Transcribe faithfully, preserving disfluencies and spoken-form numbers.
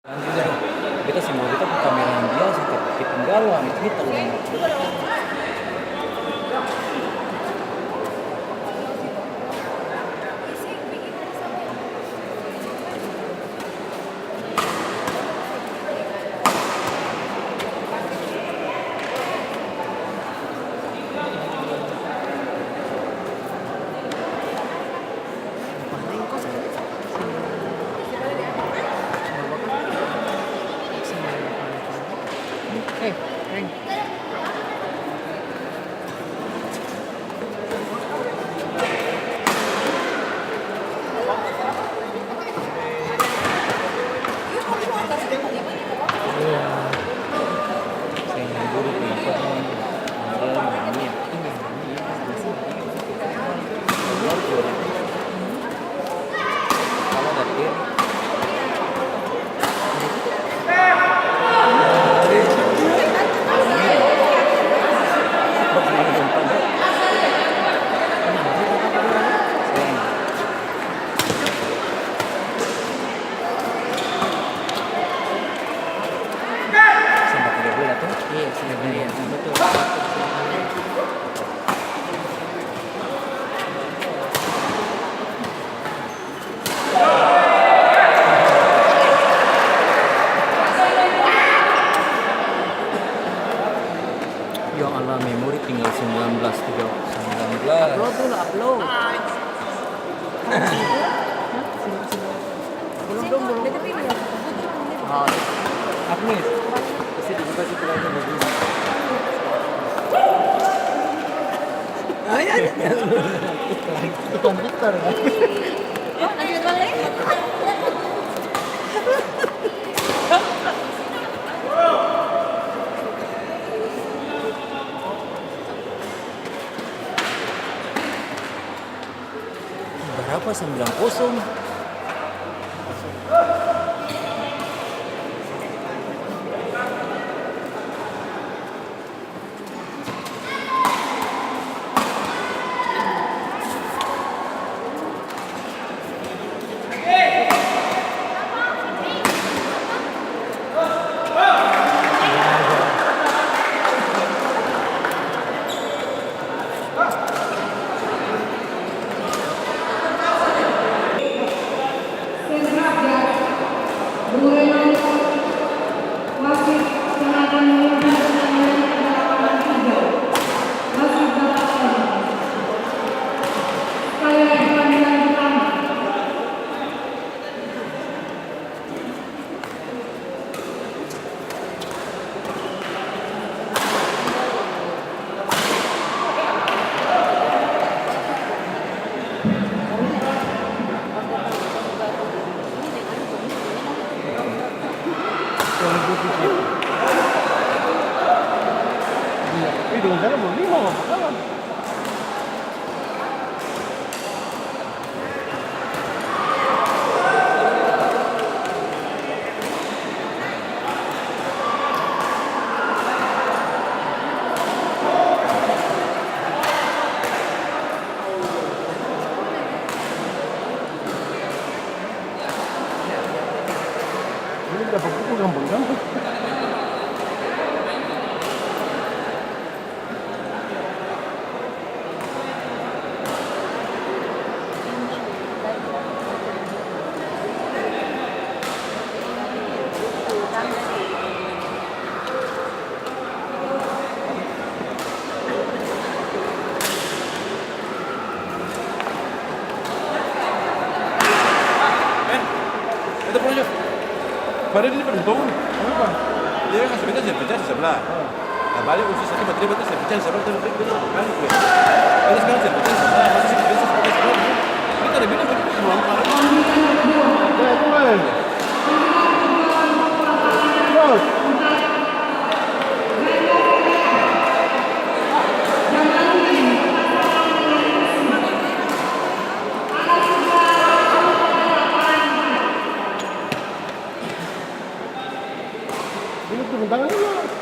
Beta seng mau beta pung kamera yang biasa, tapi ketinggalan, kita ulang. Iya, betul. Ya Allah, memori tinggal sembilan belas, tiga, sembilan belas. Upload dulu, upload. Belum dong, belum. Ah, iya. Agnes. Bisa dibuka situ lagi, bagus. Ah, iya, iya. Bukan Victor, ya. Barapa? Sembilan kosong. Iya, eh, dengan cara mau lima, mau berapa? Ini dapat buku gampang-gampang. Eh, beta pulang jo. Fadil ini paling tong. Kenapa? Dia kasi beta serpihan di sebelah. Nah, bale usus satu baterai, beta serpihan di sebelah, beta balik, beta balik. Beta sekarang serpihan di sebelah, masa serpihan di sebelah, sebelah. Beta ada bilang, beta semua. Ya, itu, eh. Terus. Ini turun tangan dulu.